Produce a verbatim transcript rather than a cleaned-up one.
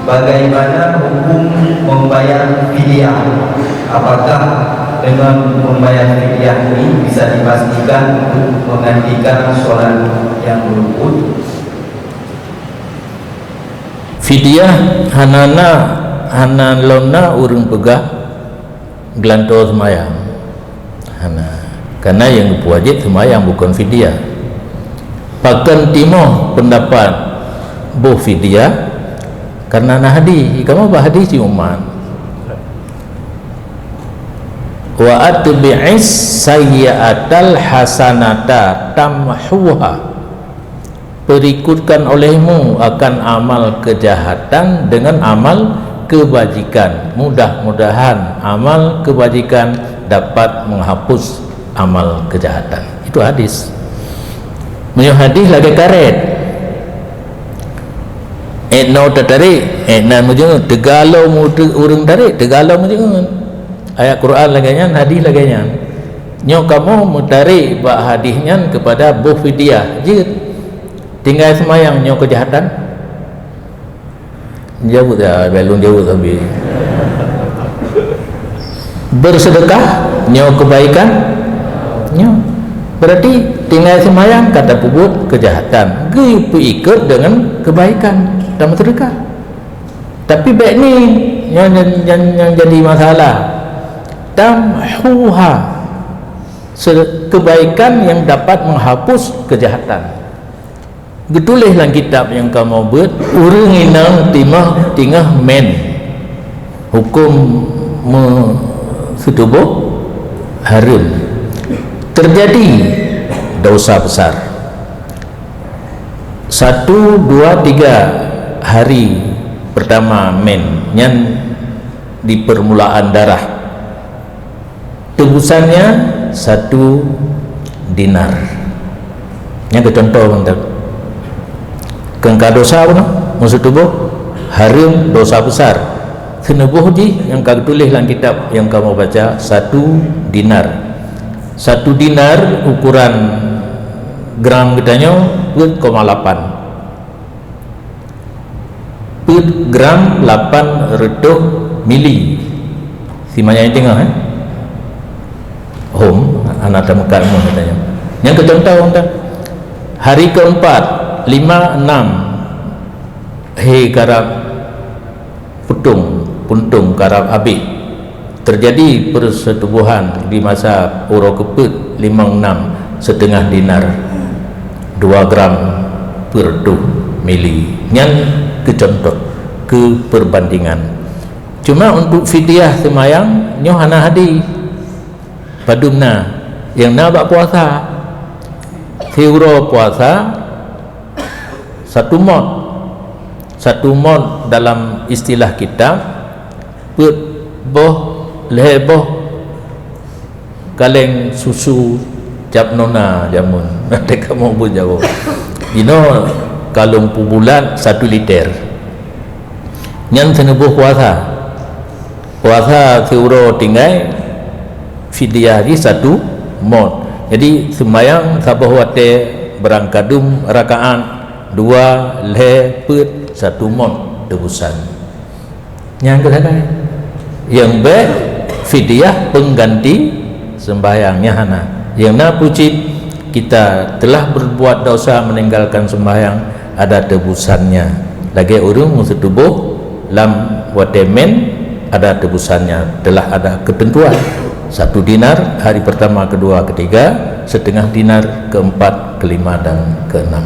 Bagaimana hukum membayar fidyah? Apakah dengan membayar fidyah ini bisa dipastikan untuk menggantikan sholat yang luput? Fidyah hana na, hana lom na ureuëng peugah geulantoe seumayang. Hana. Karena nyang geupeuwajéb seumayang bukon fidyah. Pakon timoh peundapat boh fidyah? Karena na hadis. Kamoe bak hadis si umat. "Wa atbi'is sayyi'atal hasanata tamhuha." Perikutkan olehmu akan amal kejahatan dengan amal kebajikan. Mudah-mudahan amal kebajikan dapat menghapus amal kejahatan. Itu hadis. Meunyoe hadis lagée karet. Ék noe teutarek, ék nan meujeungeut, teuga lom ureuëng tarek, teuga lom meujeungeut. Ayat Quran lagée nyan, hadis lagée nyan. Nyoe kamoe meutarek bak hadis nyan keupada boh fidyah jeuet. Tinggai seumayang nyoe keujahatan? Jaweueb ya, belum jaweueb tapi. Bersedekah nyoe kebaikan? Nyoe. Berarti tinggai seumayang ka tapeubuet keujahatan. Geupeuikot deungon kebaikan. Tameuseudeukah. Tapi bék ni nyang, nyang, nyang, nyang jadi masalah. Tamhuha. Se-, kebaikan yang dapat menghapus kejahatan. Geutuléh lam kitab nyang kamoe beuet, ureuëng inong timah tingah men huköm meuseutuboh hareuem. Teujadi desya besar. Satu, dua, tiga hari pertama men nyan di permulaan darah. Tebusannya satu dinar. Nyan keu contoh mantong. Keu ka desya bunoe, meuseutuboh hareuem desya besar. Seunuboh jih nyang ka geutuléh lam kitab nyang kamoe baca, satu dinar. Satu dinar ukuran gram geutanyoe peuet koma lapan. Peuet gram lapan reutôh mili. Si manyang teungoh, eh? Hom, hana tameukat mu katanya. Nyang keu contoh, hari keempat, lima, enam, he karab putong, puntong karab abéh. Teujadi peuseutubohan di masa uroe keupeuet limong nam, siteungoh dinar, dua gram per reutôh mili. Nyan keu contoh, keu peubandingan. Cuma untuk fidyah seumayang, nyoe hana hadis. Padum na, nyang na bak puasa. Siuroe puasa, satu mot. Satu mot dalam istilah kitab, peuet boh, lhée boh kaleng susu cap nona jameun. Nanti kamoe beujawa. Jinoe kalon peubulat satu liter. Nyan seunuboh puasa. Puasa siuroe tinggai, fidyah jih satu mot. Jadi, seumayang saboh watée beurangkadum rakaat, dua, lhée, peuet, satu mot tebusan. Nyang keusagai. Nyang bék fidyah pengganti sembahyang, nyan hana. Nyang na peucit, kita telah berbuat dosa meninggalkan sembahyang, ada tebusannya. Lagée ureuëng meuseutuboh lam watée men, ada tebusannya, telah ada ketentuan. Satu dinar hari pertama, kedua, ketiga, setengah dinar keempat, kelima, dan keenam.